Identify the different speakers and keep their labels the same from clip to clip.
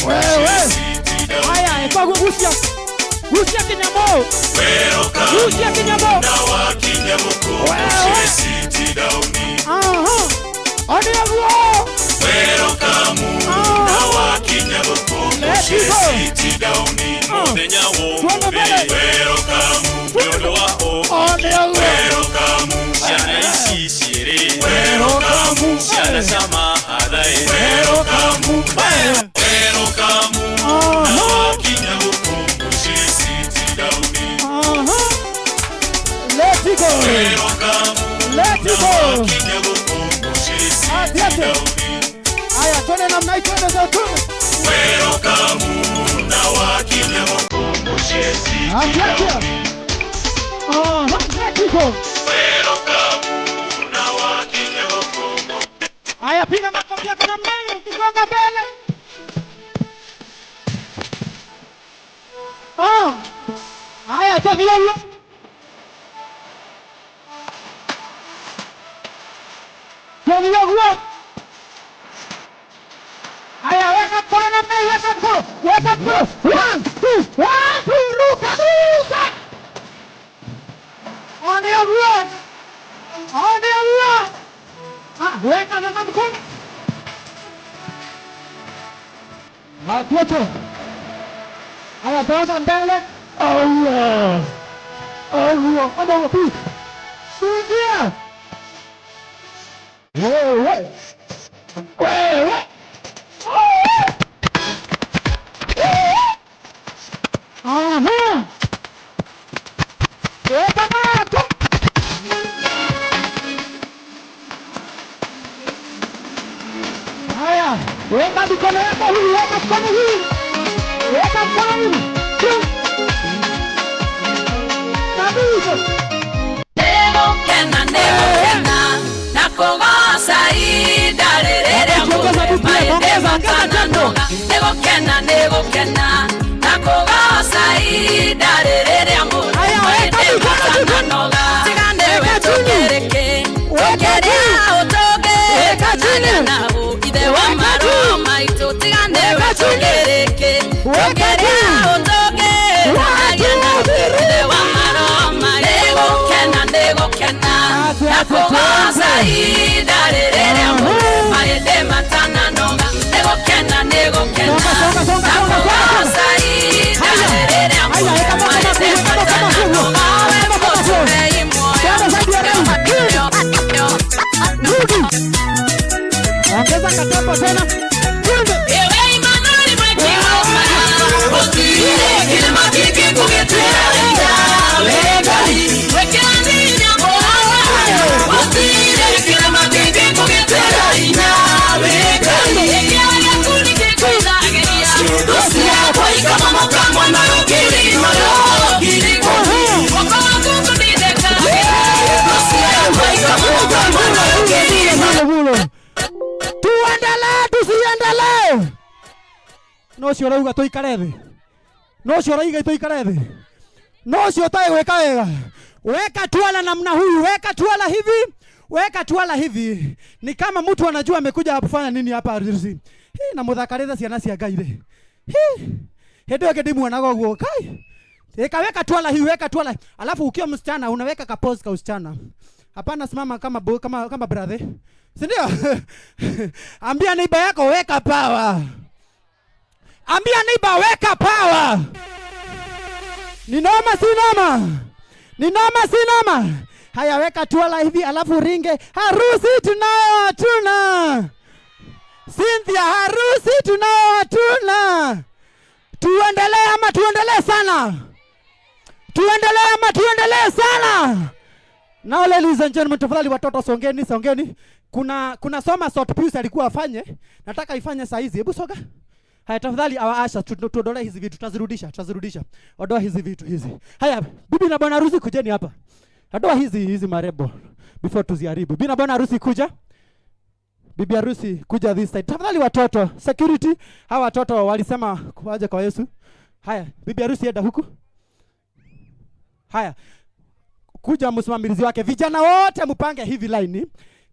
Speaker 1: Wewe. Haya, eko gucia. Gucia kinyamo. Gucia kinyamo. Wewe. Aha. Oniaguo. Aha. Let it go. Tuende mbele. Oniaguo.
Speaker 2: Ciana ici cierĩ, ciana cia mahathaĩ.
Speaker 1: Aha. Aha. Let it go. Let it go. Ati ati. Haya, twende namna hii, twende za twende. Ati ati. Aha, let it go. Haya, piga makofi yako namna hii ukisonga mbele. Ah. Haya, tafadhali. Tafadhali. Haya, weka mkono namna hii, weka mkono. Weka mkono. 1 2 1 2, ruka, ruka. Oniaguo. Oniaguo. Ah, weka na mkono. Watoto. Haya, songa mbele. Allah. Allah. Allah. Ingia. Wewe. Wewe. Aha. Weka macho. Haya, weka mikono yako hii, weka mkono hii. Weka mkono hii. Kabisa.
Speaker 3: Nĩgũkena, nĩgũkena, na kũgoca ihinda rĩrĩ maithe matananoga. Nĩgũkena, nĩgũkena, na kũgoca ihinda rĩrĩ
Speaker 1: Haya, weka
Speaker 3: maithe
Speaker 1: mikono juu.
Speaker 3: matananoga. Tiga nĩwe
Speaker 1: Weka chini.
Speaker 3: tũkĩrĩkĩ,
Speaker 1: Weka
Speaker 3: tũkĩrĩa
Speaker 1: juu. Weka chini.
Speaker 3: ũtũngĩkanagia naũ ithe wa
Speaker 1: Weka
Speaker 3: maroho
Speaker 1: juu.
Speaker 3: maitũ. Tiga nĩwe
Speaker 1: Weka chini.
Speaker 3: tũkĩrĩkĩ,
Speaker 1: Weka
Speaker 3: tũkĩrĩa
Speaker 1: juu.
Speaker 3: ũtũngĩkanagia naũ ithe wa maroho maitũ. Nĩgũkena, nĩgũkena,
Speaker 1: Ati,
Speaker 3: na
Speaker 1: ati,
Speaker 3: kũgoca
Speaker 1: ati.
Speaker 3: ihinda rĩrĩ maithe matananoga. Nĩgũkena, nĩgũkena,
Speaker 1: Songa, songa, songa,
Speaker 3: na
Speaker 1: songa, songa.
Speaker 3: kũgoca ihinda
Speaker 1: Haya.
Speaker 3: rĩrĩ
Speaker 1: Haya, weka mkono
Speaker 3: maithe
Speaker 1: weka mkono juu.
Speaker 3: matananoga.
Speaker 1: Weka mkono juu. Twende zaidi ya leo. Rudi. Ongeza katembo tena. Twende. Mulo. Tuendelee tusiendelee? No cio rauga tuikare thi. No cio rauga tuikare thi. No cio tai gwika wega. Weka tuala namna huyu, weka tuala hivi, weka tuala hivi. Ni kama mtu anajua amekuja kufanya nini hapa harusi. Hii na muthakarĩte ciana cia Ngai rĩ. Hii. Hĩndĩ ĩyo ĩngĩ ndimuonaga ũguo. Kai. Eka weka tuala hii, weka tuala. Alafu ukiwa msichana unaweka ka pose ka usichana. Hapana, simama kama kama brother. Si ndio? Ambia neighbor yako weka power. Ambia neighbor weka power. Ni noma si noma? Ni noma si noma? Haya, weka tuala hivi alafu ringe. Harusi tunayo hatuna. Cynthia, harusi tunayo hatuna. Tuendelee ama tuendelee sana? Tuendelee ama tuendelee sana? Now ladies and gentlemen, tafadhali watoto songeni, songeni. Kuna soma sort Pius alikuwa afanye. Nataka ifanye saa hizi. Hebu soga. Haya, tafadhali our ushers, tuondolee hizi vitu, tutazirudisha, tutazirudisha. Ondoa hizi vitu hizi. Haya, bibi na bwana harusi kujeni hapa. Ondoa hizi marebo before tuziharibu. Bibi na bwana harusi kuja. Bibi harusi kuja this side. Tafadhali watoto, security, hawa watoto walisema waje kwa Yesu. Haya, bibi harusi enda huku. Haya, kuja msimamizi wake. Vijana wote mpange hivi line.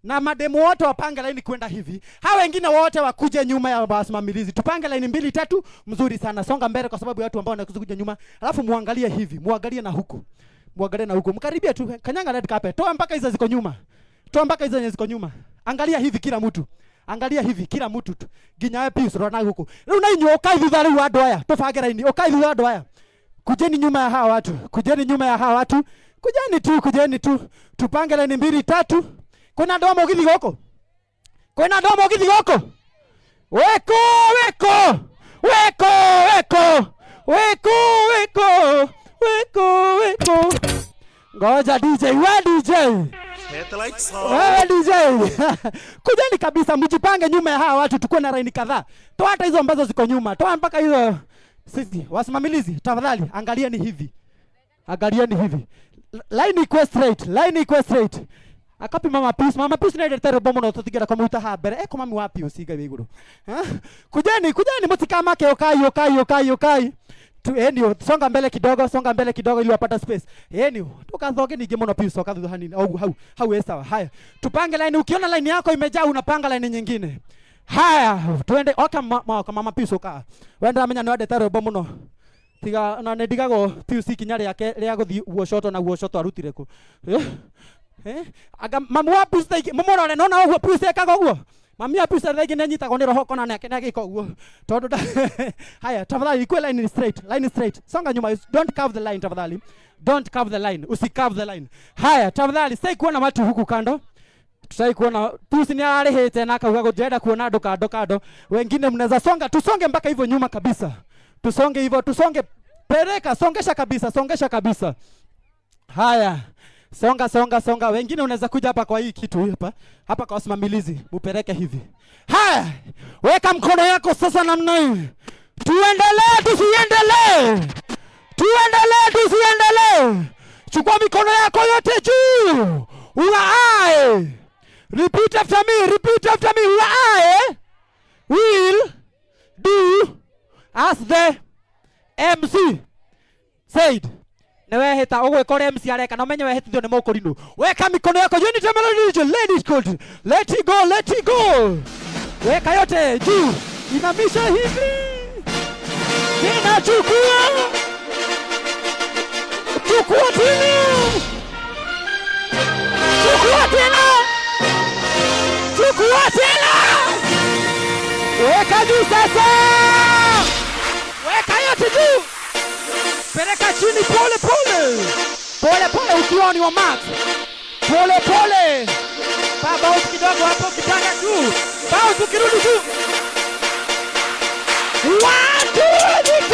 Speaker 1: Na mademu wote wapange laini kwenda hivi. Hawa wengine wote wakuje nyuma ya wasimamizi. Tupange laini mbili tatu mzuri sana. Songa mbele kwa sababu ya watu ambao wanakuja nyuma. Alafu muangalie hivi, muangalie na huku. Muangalie na huku. Mkaribia tu, kanyanga red carpet. Toa mpaka hizo ziko nyuma. Toa mpaka hizo ziko nyuma. Angalia hivi kila mtu. Angalia hivi kila mtu tu. Nginya we Pius rora na huku. Rĩu na inyuĩ ũkai thutha rĩu andũ aya. Tũbange laini. Ũkai thutha andũ aya. Kujeni nyuma ya hawa watu. Kujeni nyuma ya hawa watu. Kujeni tu, kujeni tu. Tupange laini mbili tatu. Kwĩna andũ a mũgithi gũkũ? Kwĩna andũ a mũgithi gũkũ? Wĩkũ, wĩkũ. Wĩkũ, wĩkũ. Wĩkũ, wĩkũ. Wĩkũ, wĩkũ. Ngoja DJ, we DJ. Wewe DJ. Kujeni kabisa mjipange nyuma ya hawa watu, tukue na laini kadhaa. Toa hata hizo ambazo ziko nyuma. Toa mpaka hizo. Sisi wasimamizi tafadhali angalieni hivi. Angalieni hivi. Line ikuwe straight, line ikuwe straight. Akapi Mama Pius, Mama Pius nä ndete rwĩmbo mũno tũtingĩenda kũmũruta haha mbere. Eko mami wa Pius iga wĩ igũrũ. Kujeni, kujeni mtikamake, ukai, ukai, ukai, ukai. Tu eni, songa mbele kidogo, songa mbele kidogo ili wapata space. Eni, tukathoge ningĩ mũno Pius soka thutha hanini. Au hau, hau sawa. Haya. Tupange line, ukiona line yako imejaa unapanga line nyingine. Haya, tuende oka Mama Pius uka. Wenda amenya nĩ wendete rwĩmbo mũno. Tiga na nĩ ndigagwo Pius ikinya rĩake rĩa gũthiĩ guocoto na guocoto arutire kũ. Eh? Aga mamu wa Pius thaingĩ mũmũrore nona ũguo Pius ekaga ũguo. Mami wa Pius thaingĩ nĩ anyitagwo nĩ roho kona nake nĩ agĩka ũguo. Tondũ haya, tafadhali ikuwe line straight, line straight. Songa nyuma, don't curve the line tafadhali. Don't curve the line, usi curve the line. Haya, tafadhali sitaki kuona watu huku kando. Tutaki kuona Pius ni ararĩhĩte na akauga gũtirenda kuona andũ kando kando. Wengine mnaweza songa, tusonge mpaka hivyo nyuma kabisa. Tusonge hivyo, tusonge, peleka, songesha kabisa, songesha kabisa. Haya. Songa, songa, songa. Wengine unaweza kuja hapa kwa hii kitu hapa. Hapa kwa wasimamizi, mupeleke hivi. Haya, weka mkono yako sasa namna hii. Tuendelee, tusiendelee. Tuendelee, tusiendelee. Chukua mikono yako yote juu. Uae. Repeat after me, repeat after me. Uae will do as the MC said. Nĩwehĩta ũgwĩka ũrĩa MC areka na ũmenye wehĩtithio nĩ mũkũrinũ. Weka mikono yako juu, ni melody, let it go, let it go, let it go. Weka yote juu, inamisha hivi, tena chukua, chukua tena, chukua tena, chukua tena, weka juu sasa, weka yote juu. Peleka chini pole pole. Pole pole ukiwa ni wa max. Pole pole. Pa bounce kidogo hapo ukipanda juu. Bounce ukirudi juu. 1 2 3.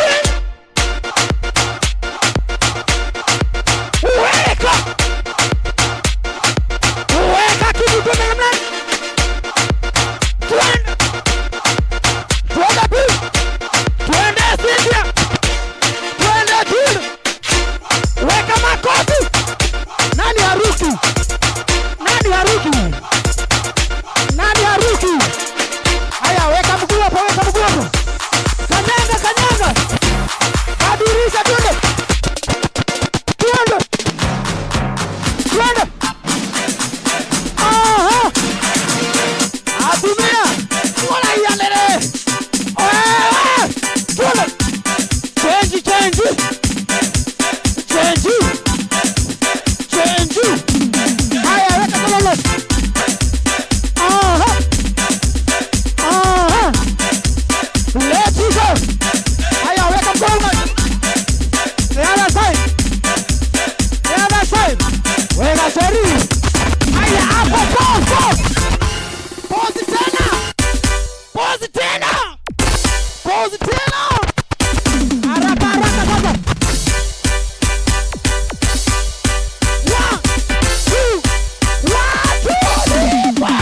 Speaker 1: Weka. Weka kitu twende namna. Twende. Twende pili. Twende Cynthia. Weka makofi. Nani haruki? Nani haruki? Nani haruki? Haya, weka mguu hapo, weka mguu hapo. Kanyanga, kanyanga. Badilisha, twende. Twende. Twende. Aha. Atumia. Wala yalele. Oe. Twende. Change, change. Change. Change. Haya, weka kololo. Aha. Aha. Let's go. Haya, weka mkono. The other side. The other side. Weka seri. Haya, hapo pause, pause. Pause tena. Pause tena. Pause tena. Haraka haraka sasa. 1 2 1 2 3 4.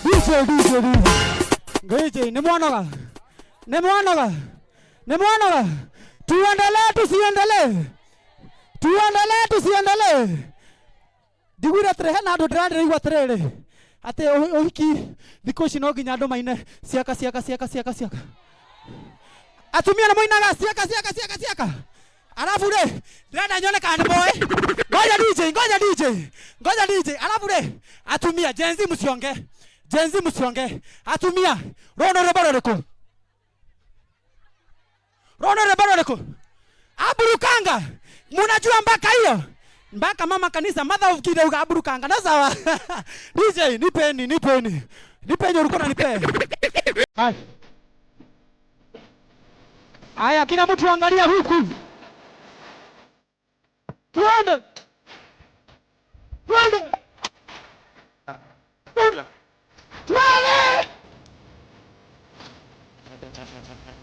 Speaker 1: DJ, DJ, DJ. DJ, ni mwanoga. Ni mwanoga. Ni mwanoga. Tuendelee tusiendelee. Tuendelee tusiendelee. Ndigwire atĩrĩ hena andũ ndĩrarĩigua atĩrĩrĩ atĩ ũhiki thikũ ici no nginya andũ maine ciaka ciaka ciaka ciaka ciaka. Atumia nĩ moinaga ciaka ciaka ciaka ciaka. Alafu re, ndĩrenda nyone kana nĩ moĩ. Ngoja DJ, ngoja DJ. Ngoja DJ. Alafu re, atumia Gen Z msionge. Gen Z msionge. Atumia. Rono rwĩmbo rũrĩkũ? Rono rwĩmbo rũrĩkũ? Aburukanga. Munajua mpaka hiyo? Mpaka mama kanisa mother of kid uga aburukanga. Na sawa. DJ, nipeni, nipeni. Nipeni ulikuwa unanipe. Haya. Haya, kila mtu angalia huku. Twende. Twende. Twende. Twende.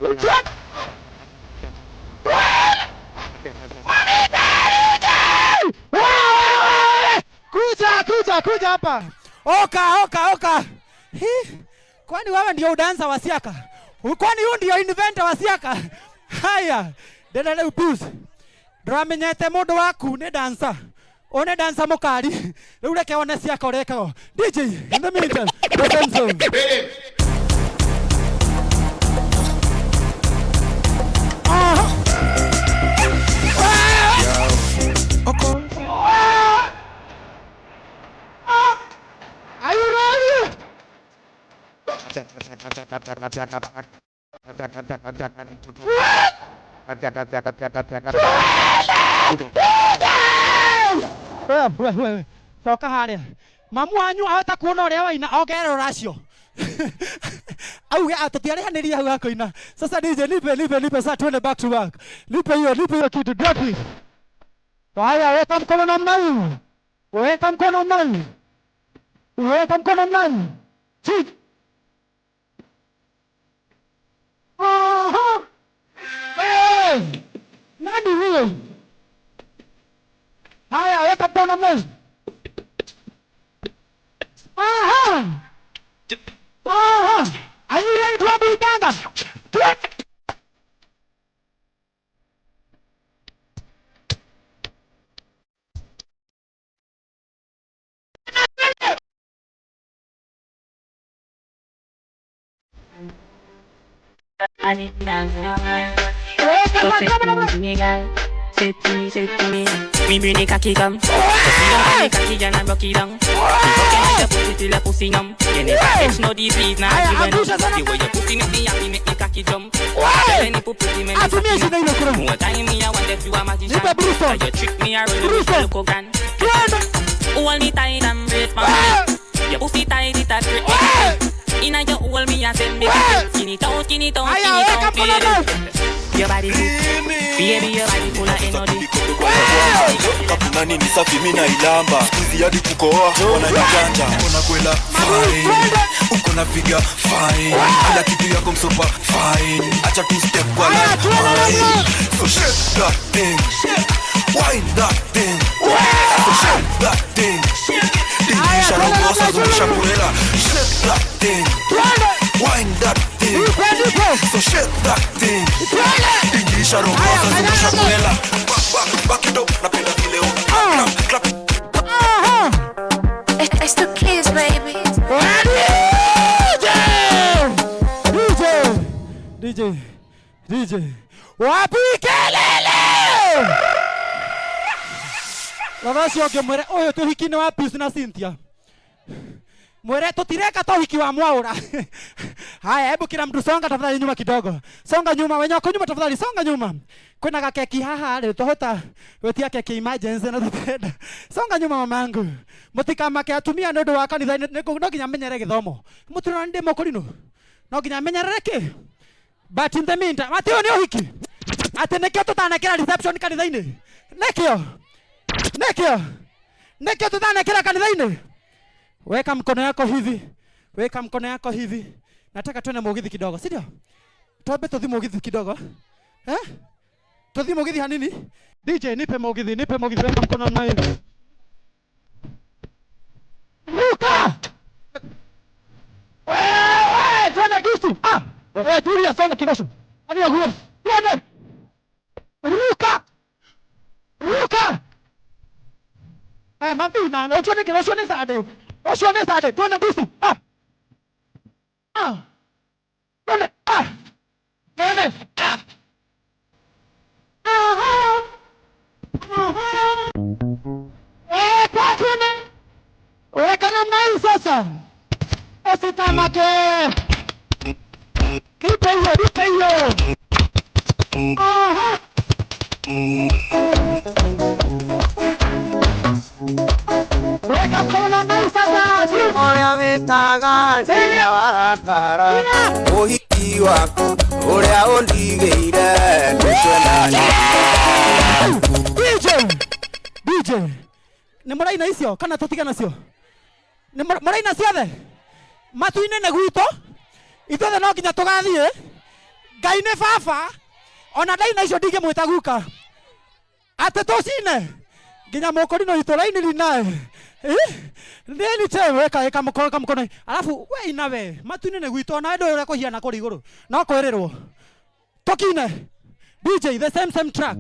Speaker 1: Twende. Kuja, kuja, kuja hapa. Oka, oka, oka. Hi. Kwani wewe ndio udansa wa siaka? Kwani huyu ndio inventor wa siaka? Haya. Ndĩrenda rĩu Bruce. Ndĩramenyete mũndũ waku nĩ dancer. One dancer mũkari. Rĩu reke one siaka ũrĩa ĩkagwo. DJ, in the meantime, the same song. Aha. Are you ready? Wewe, coka haria. Mamu wanyu ahota kuona uria waina ongerera rũracio. Auge tũtiarĩhanĩria hau hakoina. Sasa DJ, nipe nipe nipe sasa tuende back to back. Nipe hiyo kitu, drop it. Haya, weka mkono namna hii. Weka mkono namna hii. Weka mkono namna hii. Chini. Aha. Hey! Nani huyo? Haya, weka mkono namna hii. Aha. Aha. Are you ready to Uganda?
Speaker 4: Me bring the cocky come. The cocky and I rock it down. The pussy till the pussy numb. You never catch no disease now. The way you pussy make me happy, make me cocky jump. Any pussy make me happy. More time me I want if you a magician. You trick me I roll you with the gun. Hold me tight and brace my. Your pussy tight it a grip me. Inna your hole me a send me. Skinny down, skinny down, skinny down, baby. Your body good, baby, your body full of energy.
Speaker 2: Kapuna ni safi mimi na ilamba. Sikuzi hadi kukohoa wananiganja. Uko kwela fine, uko na figure fine. Kila kitu yako msopa fine. Acha two step kwa line. So shake that thing, wind that thing. So shake that thing. Tingisha robosa zungusha kurela. Shake that thing, wind that thing. So shake that thing. Tingisha robosa zungusha kurela. Back, back it up, napenda vile clap, clap.
Speaker 5: It's the kids, baby.
Speaker 1: DJ, DJ, DJ. Wapi kelele? Rora ũcio mwere ũyũ tũhiki nĩ wa Pius na Cynthia. Mwere tutireka tohiki wa mwaura. Haya, hebu kila mtu songa tafadhali nyuma kidogo. Songa nyuma, wenye wako nyuma tafadhali songa nyuma. Kwina gakeki haha rĩ tohota wetia keki emergency na tutenda. Songa nyuma mamangu. Mutikamake atumia nĩ ũndũ wa kanitha no nginya menyere gĩthomo. Mũtirona ndĩ mũkũrinũ. No nginya menyerere kĩ? But in the meantime, ati ũyũ nĩ ũhiki. Atĩ nĩkĩo tũtanekĩra reception kanitha-inĩ. Nĩkĩo. Nĩkĩo. Nĩkĩo tũtanekĩra kanitha-inĩ. Weka mkono yako hivi. Weka mkono yako hivi. Nataka tuende mugithi kidogo, si ndio? Tuombe tuthi mugithi kidogo. Eh? Tuthi mugithi hanini? DJ nipe mugithi, nipe mugithi, weka mkono na hivi. Luka! Wewe, twende kisu. Ah! Wewe tulia sana kidogo. Ani huyo. Twende. Luka! Luka! Eh, mami na, usione kile, usione sade. Usione sade, twende kisu. Ah! Ah! Twende. Ah! Twende. Ah! Aha! Twende. Weka namna hii sasa. Usitamake. Nipe hiyo, nipe hiyo. Aha. Weka mkono namna hii sasa.
Speaker 6: Ũrĩa wĩtaga rĩrĩa warakara ũhiki waku ũrĩa ũndigĩire nĩtwendanire.
Speaker 1: DJ DJ nĩ mũraina icio kana tũtige nacio? Nĩ mũraina ciothe? Matu-inĩ nĩ gwitũ, ithuothe no nginya tũgathiĩ. Ngai nĩ baba, ona ndaina icio ndingĩmwĩta guka. Atĩ tũcine nginya mũkũrinũ witũ raini rinae. Nĩ te weka eka mũkono ka mũkono. Alafu we ina we, matu-inĩ nĩ gwitũ, ona ndũĩ ũrĩa kũhiana kũrĩ igũrũ. No kwĩrĩrwo. Tũkine. DJ the same same track.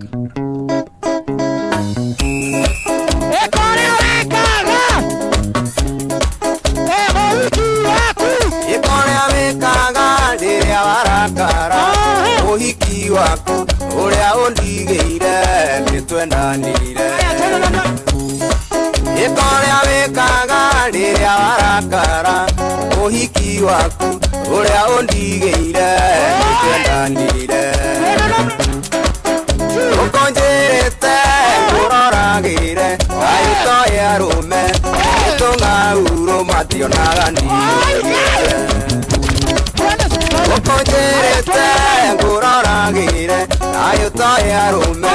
Speaker 1: Ekore wekaga. Ũhiki waku.
Speaker 6: Ĩkorĩa wĩkaga rĩrĩa warakara ũhiki waku ũrĩa ũndigĩire nĩtwendanire. Ĩkorĩa wĩkaga rĩrĩa warakara ũhiki waku ũrĩa ũndigĩire nĩtwendanire. Ũkonjĩrĩte ngũroragĩre ayũtoĩ arũme tũng'aurũ mationaga ndirũrĩte. Ũkonjĩrĩte ngũroragĩre ayũtoĩ arũme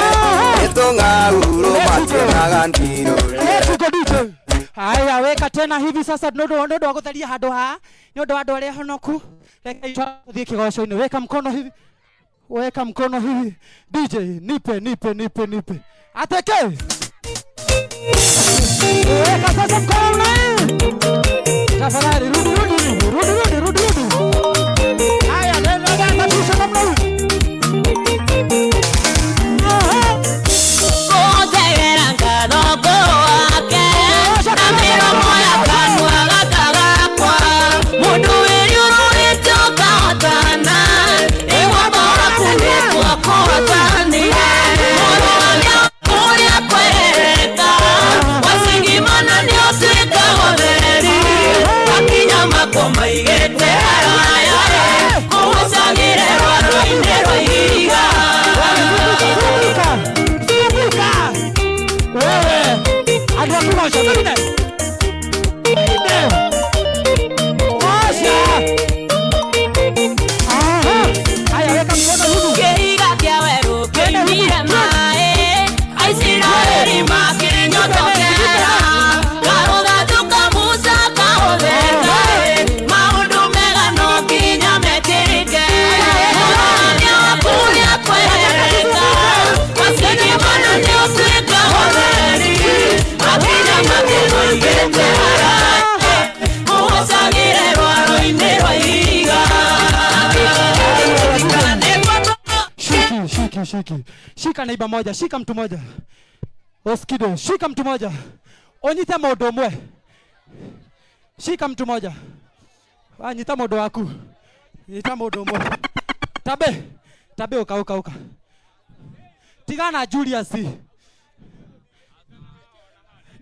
Speaker 6: tũng'aurũ mationaga ndirũrĩte.
Speaker 1: Haya, weka tena hivi sasa nĩ ũndũ wa gũtheria handũ haha, nĩ ũndũ wa andũ arĩa honoku. Reke tuthiĩ kĩgoco-inĩ. Weka mkono hivi. Weka mkono hivi. DJ nipe nipe nipe nipe. Ateke. Weka sasa mkono na hii. Tafadhali rudi rudi rudi rudi rudi rudi. Haya, nenda nenda tusha namna hii. Aha.
Speaker 3: Kũnjegera ngatho wake na mĩromo ya kanua gaka gakwa mũndũ wĩriũrũrĩte ũkahotana ĩgwamba waku nĩkuo kũhotanire mũrũgamia ũrĩa kwereka wacingimana nĩũtuĩka ũtheri makinya makwa maigĩte haraya kũgucagĩre rwaro-inĩ rwa ihiga.
Speaker 1: Zunguka. Zunguka. Wewe. Andũ a kũgoca tũine. Ine. Goca. Aha. Haya, weka mkono hivi.
Speaker 3: Kĩhiga kĩa werũ kĩoimire maĩ Aisiraeli makĩnyotokera karũthatũ ka Musa kahũthĩka maũndũ mega no nginya mekĩrĩke mũrũgamia waku nĩakwereka wacingimana nĩũtuĩka ũtheri makinya makĩmaigĩte haraya kũgucagĩre rwaro-inĩ rwa ihiga.
Speaker 1: Shiki, shiki, shiki. Shika neiba moja, shika mtu moja. Oskido, shika mtu moja. Onyita mũndũ ũmwe. Shika mtu moja. Nyita mũndũ waku. Nyita mũndũ ũmwe. Tabe. Tabe uka uka uka. Tigana Julius.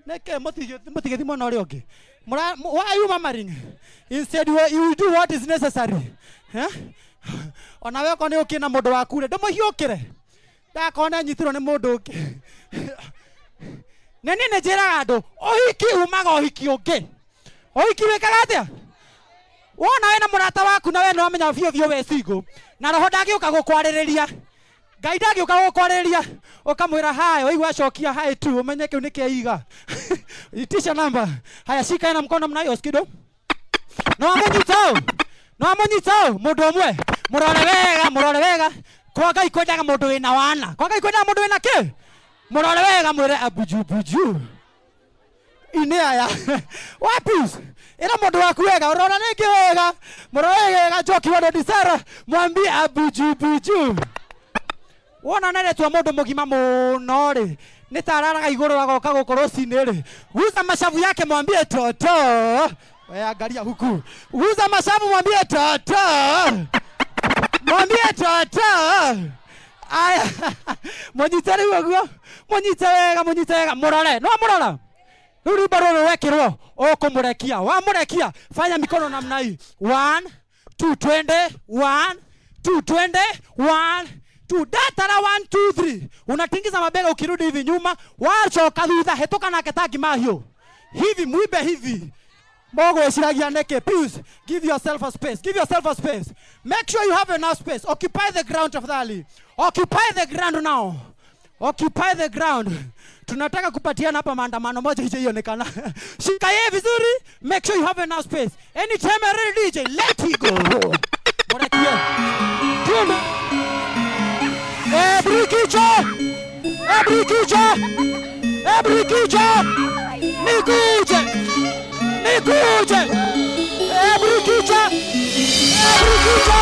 Speaker 1: Neke mutige thimo na ũrĩa ũngĩ. Why are you murmuring? Instead you do what is necessary. Eh? Ona we okorwo nĩ ũkĩ na mũndũ waku rĩ, ndũmũhiũkĩre. Ndakorwo nĩ anyitirwo nĩ mũndũ ũngĩ. Nĩ niĩ nĩ njĩraga andũ, ũhiki umaga ũhiki ũngĩ. Ũhiki wĩkaga atĩa? Wona wĩna mũrata waku na we nĩ wamenya biũ biũ wĩ single, na roho ndangĩũka gũkwarĩrĩria. Ngai ndangĩũka gũkwarĩrĩria, ũkamwĩra hi, waigua acokia hi tu, ũmenye kĩu nĩ kĩaiga. Itisha namba. Haya, shika na mkono namna hiyo, skido. No amũnyita ũũ. No amũnyita ũũ, mũndũ ũmwe. Mũrore wega, mũrore wega. Kwa Ngai kwendaga mũndũ wĩna wana. Kwa Ngai kwendaga mũndũ wĩna kĩ? Mũrore wega mwĩre abuju buju. Ine aya. Wapi? Ĩra mũndũ waku wega, ũrora rĩngĩ wega. Mũrore wega Njoki wa Disara, mwambie abuju buju. Wona neretwo mũndũ mũgima mũno rĩ, nĩ ta araraga igũrũ agoka gũkũ rũcinĩ rĩ. Guza mashavu yake mwambie toto. We angalia huku. Guza mashavu mwambie toto. Mwambie toto. Aya. Mũnyite rĩu ũguo. Mũnyite wega, mũnyite wega. Mũrore. No mũrora. Rĩu rwĩmbo rũrũ rwekĩrwo ũkũmũrekia. Wamũrekia fanya mikono namna hii. 1 2 twende 1 2 twende 1 2 datara 1 2 3. Unatingiza mabega ukirudi hivi nyuma, wacoka thutha hĩtũka nake tangi mahiũ. Hivi muibe hivi. Mogweciragia nĩkĩ? Please give yourself a space. Give yourself a space. Make sure you have enough space. Occupy the ground tafadhali. Occupy the ground now. Occupy the ground. Tunataka kupatiana hapa maandamano moja hicho ionekana. Shika yeye vizuri. Make sure you have enough space. Anytime I ready DJ, let it go. Murekie. Twende. Ebrikicho. Ebrikicho. Ebrikicho. Nikuje. Nikuje. Ebrikicho. Ebrikicho.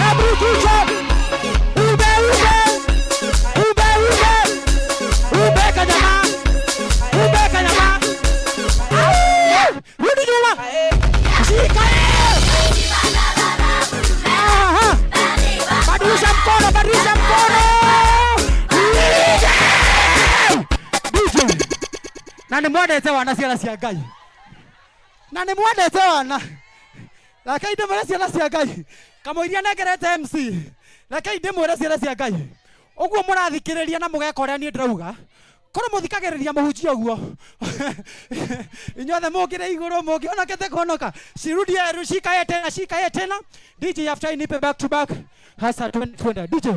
Speaker 1: Ebrikicho. Ube ube. Ube ube. Ube kanyama. Ube kanyama. Rudi nyuma. Shika yeye. Aha. Badilisha mkono, badilisha mkono. DJ. Na nimwendete wana ciana cia Ngai. Na nimwendete wana. Reke ndĩmwĩre ciana cia Ngai. Kamũiria nengerete MC. Reke ndĩmwĩre ciana cia Ngai. Ũguo mũrathikĩrĩria na mũgeka ũrĩa niĩ ndĩrauga. Korwo mũthikagĩrĩria mũhunjia ũguo. Inyuothe mũngĩrĩ igũrũ mũngĩhonokete kũhonoka. Shirudie shika yeye tena, shika yeye tena. DJ after nipe back to back. Hasa twende DJ.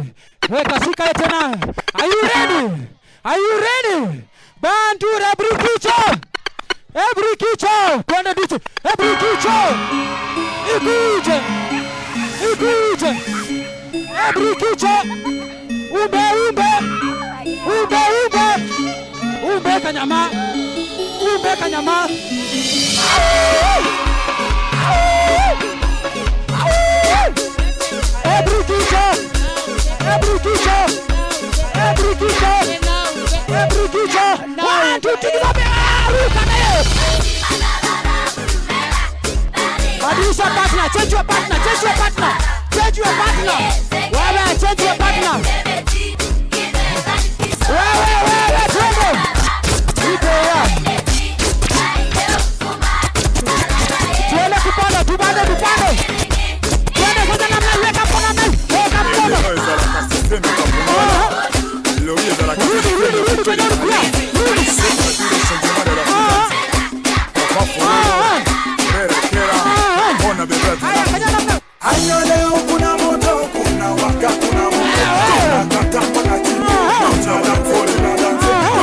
Speaker 1: Weka shika yeye tena. Are you ready? Are you ready? Bantu rebrikicho. Ebrikicho. Twende DJ. Ebrikicho. Ikuje. Ikuje. Ebrikicho. Umbe umbe. Umbe umbe. Umbe kanyama. Umbe kanyama. Ebrikicho. Ebrikicho. Ebrikicho. Ebrikicho. 1 2 3 ruka nayo. Badilisha partner, change your partner, change your partner. Change your partner. Wewe change your partner. Wewe wewe twende. Iko ya. Twende kupanda, tupande tupande. Twende sasa namna weka mkono namna. Weka mkono. Rudi rudi rudi kwenye rukia. Rudi. Haya fanya namna.
Speaker 2: Ayo leo kuna moto, kuna waka, kuna moto. Tunakata mpaka chini.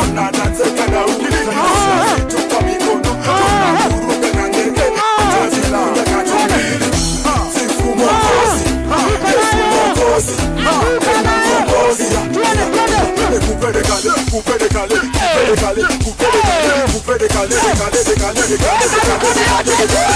Speaker 2: Tuna dance kada ukili. Tupa mikono, tunaruka na ndege. Tunaruka kachoni. Sifu Mwokozi, Yesu Mwokozi, Mwokozi.
Speaker 1: Twende twende.
Speaker 2: Kupele kale, kupele kale, kupele kale, kupele kale, kupele kale, kale kale kale kale.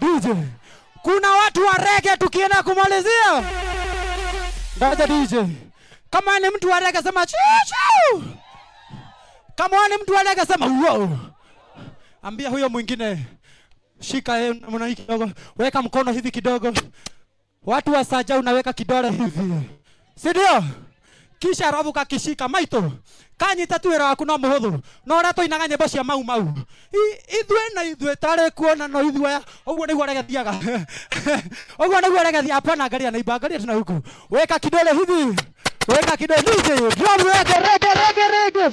Speaker 1: DJ. Kuna watu wa reggae tukienda kumalizia. Ngoja DJ. Kama ni mtu wa reggae sema chiu. Kama ni mtu wa reggae sema wow. Ambia huyo mwingine shika yeye namna hii kidogo, weka mkono hivi kidogo. Watu wa saja unaweka kidole hivi. Si ndio? Kisha alafu kakishika maito. Kanyita tu wĩra waku no mũhũthũ. No ũrĩa tũinaga nyĩmbo cia mau mau. Ithuĩ na ithuĩ tarĩ kuona no ithuĩ aya. Ũguo nĩguo regethiaga. Ũguo nĩguo regethi. Hapana, angalia neighbor, angalia tena huku. Weka kidole hivi. Weka kidole DJ. Drum reggae reggae reggae reggae.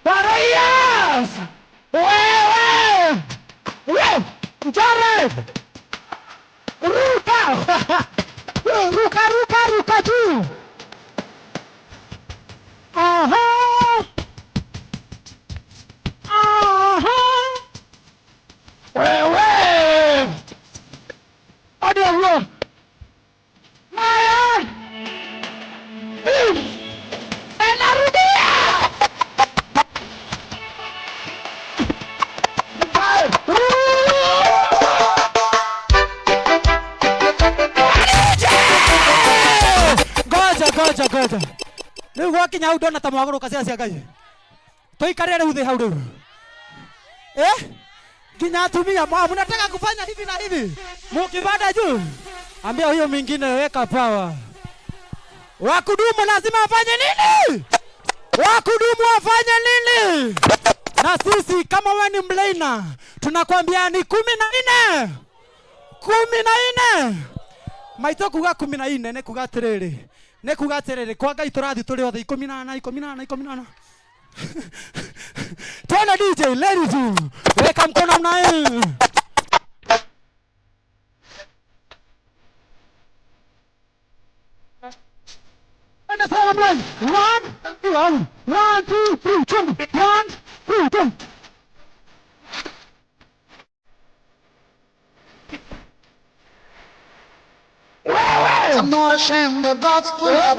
Speaker 1: Barayas! Wewe! Wewe! Mchore! Ruka! Ruka ruka ruka juu! Aha! Aha! Wewe! Hadi hapo. Maya! Narudia! Ngoja ngoja ngoja. Rĩu gwakinya hau ndona ta mwagũrũka ciana cia Ngai. Tũikarĩre rĩu thĩ hau rĩu. Nginya atumia mnataka kufanya hivi na hivi. Mukipanda juu. Ambia huyo mwingine weka power. Wakudumu lazima wafanye nini? Wakudumu wafanye nini? Na sisi kama wewe ni mlaina tunakwambia ni 14. 14. Maito kuga 14 ne kuga atiriri. Ne kuga atiriri kwa Ngai turathi turi othe 18 18 18. Twana DJ ladies, weka mkono mnae. Sawa mlaini. 1 2 1 2 3 jump. 1 2 jump.
Speaker 7: I'm not ashamed of God's love.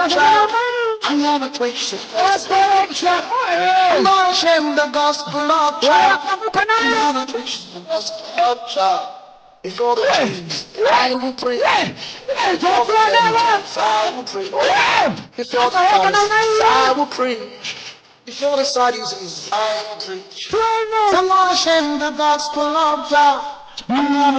Speaker 7: I'm not afraid. I'm not ashamed of gospel of child. I'm not afraid of gospel of child. Before the kings, I will pray. Before the angels, I will pray. Before the Pharisees, I will preach. Before the Sadducees, I will preach. I'm not ashamed of gospel of child. I'm not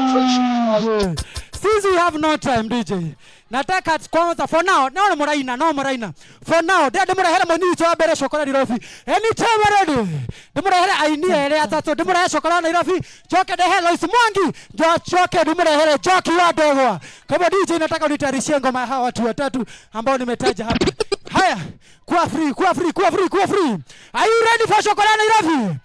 Speaker 7: afraid.
Speaker 1: Since we have no time, DJ. Nataka kwanza for now, no muraina, no muraina. For now, ndimurahere mũini witũ wa mbere Cokora Nairobi. Anytime ready. Ndimurahere aini ere atatu, ndimurahere Cokora Nairobi. Njoke ndehe Lois Mwangi, njoke ndimurahere Njoki wa Ndegwa. Kwa hivyo DJ, nataka unitayarishie ngoma ya hawa watu watatu ambao nimetaja hapa. Haya, kuwa free, kuwa free, kuwa free, kuwa free. Are you ready for Cokora Nairobi?